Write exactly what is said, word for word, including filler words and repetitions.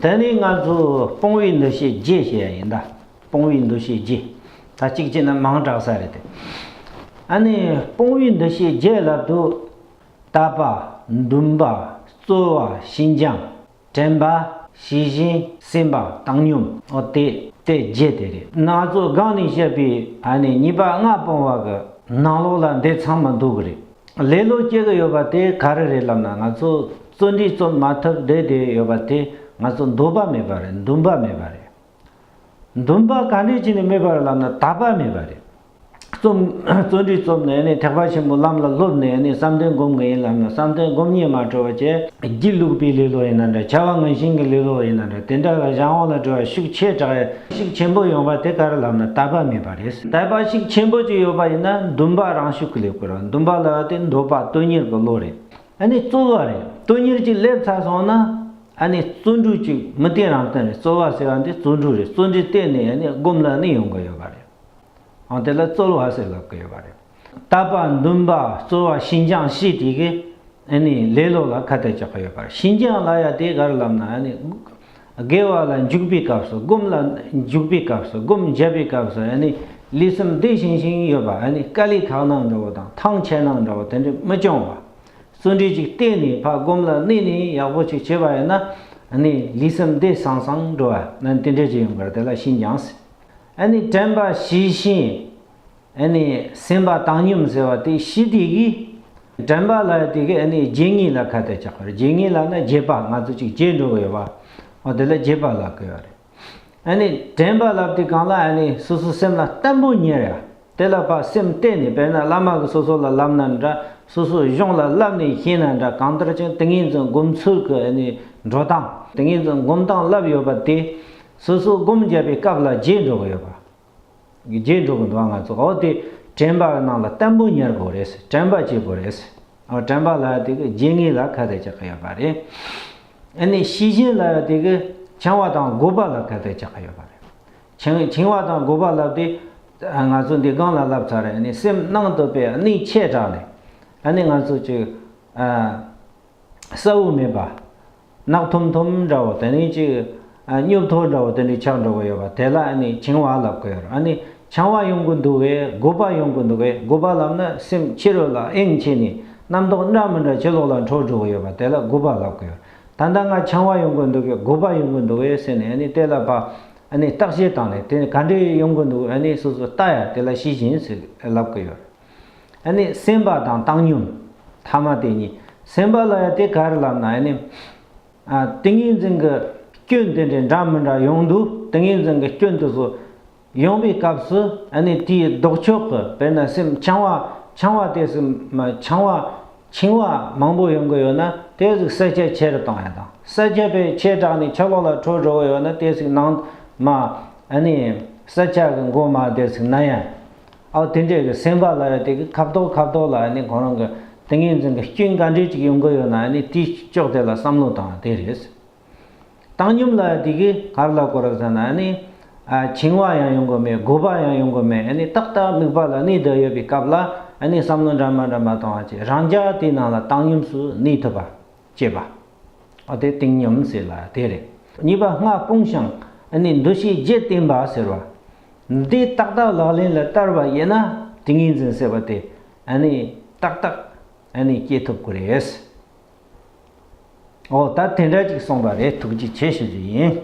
དེ་ནས་ང་ཚོ་སྤོང་བའི་འདུ་ཤེས་བརྒྱད་བཤད་ཡ་ཡིན་ད། སྤོང་བའི་འདུ་ཤེས་བརྒྱད། ད་གཅིག་བྱས་ན་མང་དྲགས་ས་རེད་དེ། ཨ་ནི་སྤོང་བའི་འདུ་ཤེས་བརྒྱད་ལབ་དུས། དད་པ། འདུན་པ། རྩོལ་བ། ཞི་འགྱངས། དྲན་པ། ཤེས་བཞིན། སེམས་པ། བཏང་སྙོམས། འོ་དེ་དེ་བརྒྱད་དེ་རེད། ང་ཚོ་སྒང་ནས་བཤད་པའི་ཨ་ནི་ཉེས་པ་ལྔ་སྤོང་བ་གི་ནང་ལོགས་ལ་འདི་ཚང་མ་འདུ་གི་རེད། ལེ་ལོ་སྐྱེ་གི་ཡོད་པ་དེ་ག་རེ་རེད་ལབ་ན། ང་ཚོ་བརྩོན་འགྲུས་རྩོམ་མ་ཐུབ་བསྡད་བསྡད་ཡོད་པ་དེ་ང་ཚོ་འདོད་པ་མེད་པ་རེད། འདུན་པ་མེད་པ་རེད། འདུན་པ་ག་འདྲས་བྱས་ནས་མེད་པ་རེད་ལབ་ན། དད་པ་མེད་པ་རེད། རྩོམ་བརྩོན་འགྲུས་རྩོམ་ནས་ནི་ཐེག་པ་ཆེན་པོའི་ལམ་ལ་སློབ་ནས་ནི་བསམ་གཏན་སྒོམ་གི་ཡིན་ལབ་ན། བསམ་གཏན་སྒོམ་ཉན་མ་སྤྲོ་བ་བྱས། སྒྱིད་ལུག་པའི་ལེ་ལོ་ཡིན་ན་འདྲ། བྱ་བ་ངན་ཞེན་གྱི་ལེ་ལོ་ཡིན་ན་འདྲ། དེ་འདྲ་ལ་གཞན་དབང་ལ་སྤྲོ་བ་ཤུགས་ཆེ་དྲགས་ཤུགས་ཆེན་པོ་ཡོང་བ་དེ་ག་རེ་ལབ་ན། དད་པ་མེད་པ་རེད། དད་པ་ཤུགས་ཆེན་པོ་ཅིག་ཡོད་པ་ཡིན་ན་འདུན་པ་རང་ཤུགས་ཀྱིས་སླེབས་དགོས་རེད། འདུན་པ་ལབ་ཡ་དེ་འདོད་པ་དོན་གཉེར་གྱི་བློ་རེད། ཨ་ནི་རྩོལ་བ་རེད། དོན་གཉེར་ཅིག་སླེབས་ཚར་སོང་ན། ཨ་ནི་བརྩོན་འགྲུས་ཅིག་མི་བརྟན་རང་བརྟན་རེད། རྩོལ་བ་ཟེར་བ་འདི་བརྩོན་འགྲུས་རེད། བརྩོན་འགྲུས་བརྟན་ནས་ཨ་ནི་སྒོམ་ལ་ནི་ཡོང་གི་ཡོད་པ་རེད། འོ་དེ་ལ་རྩོལ་བ་ཟེར་ལབ་ཀྱི་ཡོད་པ་རེད། དད་པ། འདུན་པ། རྩོལ་བ། ཤེས་འགྱངས་ཞེས་དེ་གི་ཨ་ནི་ལེ་ལོ་ལ་ཁ་གཏད་གཅོག་གི་ཡོད་པ་རེད། ཤེས་འགྱངས་ལབ་ཡ་དེ་ག་རེ་ལབ་ན། ཨ་ནི་དགེ་བ་ལ་འཇུག་པའི་སྐབས་སུ། སྒོམ་ལ་འཇུག་པའི་སྐབས་སུ། སྒོམ་རྒྱབ་པའི་སྐབས་སུ་ཨ་ནི་ལུས་སེམས་བདེ་ཞིང་ཞིང་ཡོད་པ། ཨ་ནི་དཀའ་ལས་ཁག་ནའང་འདྲ་བོ་དང་ཐང་ཆད་ནའང་འདྲ་བོ་དེ་འདྲ་མི་སྐྱོང་བ། བརྩོན་འགྲུས་ཅིག་བརྟན་ནས་ཕར་སྒོམ་ལ་གནས་ནས་ཡག་པོ་ཅིག་བྱས་པ་ཡིན་ན། ཨ་ནི་ལུས་སེམས་བདེ་སང་སང་འགྲོ་བ་ན་དེ་འདྲ་ཅིག་ཡོང་གི་རེད། དེ་ལ་ཤེས་འགྱངས་ཟེར། ཨ་ནི་དྲན་པ། ཤེས་བཞིན། ཨ་ནི་སེམས་པ། བཏང་སྙོམས་ཟེར་བ་དེ་ཞི་དེ་གིས། དྲན་པ་ལབ་དེ་གིས་ཨ་ནི་བརྗེད་ངེས་ལ་ཁ་གཏད་གཅོག་གི་རེད། བརྗེད་ངེས་ལབ་ན་བརྗེད་པ། ང་ཚོ་ཅིག་བརྗེད་འགྲོ་གི་ཡོད་པ། འོ་དེ་ལ་བརྗེད་པ་ལབ་ཀྱི་ཡོད་རེད། ཨ་ནི་དྲན་པ་ལབ་དུས་སྒང་ལ་ཨ་ནི་སོ་སོའི་སེམས་ལ་བརྟན་པོ་ཉར་ཡ། དེ་ལ་ཕར་སེམས་གཏད་ནས། དཔེར་ན་བླ་མ་གིས་སོ་སོ་ལ་བསླབས་ན་འདྲ། སོ་སོའི་གཞུང་ལ་བསླབས་ནས་ཤེས་ན་འདྲ། གང་ལྟར་ཀྱང་ཏིང་ངེ་འཛིན་སྒོམ་ཚུལ་གྱི་ཨ་ནི་འགྲོ་སྟངས། ཏིང་ངེ་འཛིན་སྒོམ་སྟངས་བསླབས་ཡོད་པ་དེ་སོ་སོ་སྒོམ་བརྒྱབ་པའི་སྐབས་ལ་བརྗེད་འགྲོ་གི་ཡོད་པ། བརྗེད་འགྲོ་གི་འདུག་ང་ཚོ། འོ་དེ་དྲན་པ་ནང་ལ་བརྟན་པོ་ཉར་དགོས་རེད། དྲན་པ་བྱེད་དགོས་རེད། འོ་དྲན་པ་ལབ་ཡ་དེ་གིས་བརྗེད་ངེས་ལ་ཁ་གཏད་གཅོག་གི་ཡོད་པ་རེད། ཨ་ནི་ཤེས་བཞིན་ལབ་ཡ་དེ་གིས་འཆིང་བ་དང་རྒོད་པ་ལ་ཁ་གཏད་གཅོག་གི་ཡོད་པ་རེད། འཆིང་འཆིང་བ་དང་རྒོད་པ་ལབ་དུས་ང་ཚོ་འདི་སྒང་ལ་ལབ་ཚར་རེད། ཨ་ནི་སེམས་ནང་དུ་དཔེ་གནས་ཆེ་དྲགས་ནས། ཨ་ནི་ང་ཚོ་ཅིག་ཨ། གསལ་བོ་མེད་པ། ནག་ཐོམ་ཐོམ་འདྲ་བོ། དེ་ནས་ཅིག་ཨ་སྙོབ་ཐོ་འདྲ་བོ་དེ་འདྲ་ཆགས་འགྲོ་གི་ཡོད་པ་དེ་ལ་ཨ་ནི་འཆིང་བ་ལབ་ཀྱི་ཡོད་རེད། ཨ་ནི་འཆིང་བ་ཡོང་གི་འདུག་གས། རྒོད་པ་ཡོང་གི་འདུག་གས། རྒོད་པ་ལབ་ན་སེམས་ཕྱི་རོལ་ལ་གཡེང་བྱས་ནས་རྣམ་རྟོག་འདྲ་མི་འདྲ་ཕྱི་ལོགས་ལ་འཕྲོ་འགྲོ་གི་ཡོད་པ་དེ་ལ་རྒོད་པ་ལབ་ཀྱི་ཡོད་རེད། ད་ལྟ་ང་འཆིང་བ་ཡོང་གི་འདུག་གས། རྒོད་པ་ཡོང་གི་འདུག་གས་ཟེར་ནས། ཨ་ནི་དེ་ལ་ཕར་ཨ་ནི་བརྟག་དཔྱད་བཏང་ནས། དེ་ག་འདྲས་ཡོང་གི་འདུག་ཨ་ནི་སོ་སོ་ལྟ་ཡ་དེ་ལ་ཤེས་བཞིན་ཟེར་ལབ་ཀྱི་ཡོད་རེད། ཨ་ནི་སེམས་པ་དང་བཏང་སྙོམས། ཐ་མ་དེ་གཉིས། སེམས་པ་ལབ་ཡ་དེ་ག་རེ་ལབ་ན། ཨ་ནི་ཨ་ཏིང་ངེ་འཛིན་གྱི་སྐྱོན་དེ་འདྲ་འདྲ་མི་འདྲ་ཡོང་དུས། ཏིང་ངེ་འཛིན་གྱི་སྐྱོན་དེ་ཚོ་ཡོང་བའི་སྐབས་སུ་ཨ་ནི་དེའི་ལྡོག་ཕྱོགས་ཀྱི། དཔེར་ན་སེམས་འཆིང་བ། འཆིང་བ་དེ་སེམས་མ་འཆིང་བ། འཆིང་བ་མང་པོ་ཡོང་གི་ཡོད་ན་དེ་ཟིག་གསལ་ཆ་ཆེ་རུ་གཏོང་ཡ་དང་། གསལ་ཆ་དཔེ་ཆེ་དྲགས་ནས་ཕྱི་ལོགས་ལ་འཕྲོ་འགྲོ་གི་ཡོད་ན་དེ་ཟིག་ནང་མ། ཨ་ནི་གསལ་ཆ་གི་མགོ་མ་དེ་ཟིག་ན་ཡ། ཨོ་དེ་འདྲས་ཀྱི་སེམས་པ་ལབ་ཡ་དེ་གི་ཁ་ཐོག་ཁ་ཐོག་ལ་ཨ་ནི་ཁོ་རང་གི་ཏིང་ངེ་འཛིན་གྱི་སྐྱོན་ག་འདྲས་ཅིག་ཡོང་གི་ཡོད་ན། ཨ་ནི་དེའི་ཕྱོགས་དེ་ལ་བསམ་བློ་བཏང་བ་དེ་རེད། བཏང་སྙོམས་ལབ་ཡ་དེ་གི་ག་རེ་ལབ་དགོས་རེད་ཟེར་ན། ཨ་ནི་ཨ་འཆིང་བ་ཡང་ཡོང་གི་མེད། རྒོད་པ་ཡང་ཡོང་གི་མེད། ཨ་ནི་ཏག་ཏག་དམིགས་པ་ལ་གནས་བསྡད་ཡོད་པའི་སྐབས་ལ་ཨ་ནི་བསམ་བློ་འདྲ་མི་འདྲ་མ་བཏང་བ་བྱས། རང་རྐྱ་དེའི་ནང་ལ་བཏང་སྙོམས་སུ་གནས་ཐུབ་པ། བྱེད་པ། ཨ་དེ་བཏང་སྙོམས་ཟེར་ལབ་དེ་རེད། ཉེས་པ་ལྔ་སྤོང་ཞིང་ཨ་ནི་འདུ་ཤེས་བརྒྱད་བསྟེན་པ་ཟེར་བ། འདི་ཏག་ཏག་ལག་ལེན་ལ་བསྟར་བ་ཡིན་ན་ཏིང་ངེ་འཛིན་ཟེར་བ་དེ་ཨ་ནི་ཏག་ཏག་ཨ་ནི་སྐྱེ་ཐུབ་ཀྱི་རེད། ཨོ་ད་དེ་འདྲ་ཅིག་གསུངས་པ་རེད། ཐུགས་རྗེ་ཆེ་ཞུ་རྒྱུ་ཡིན།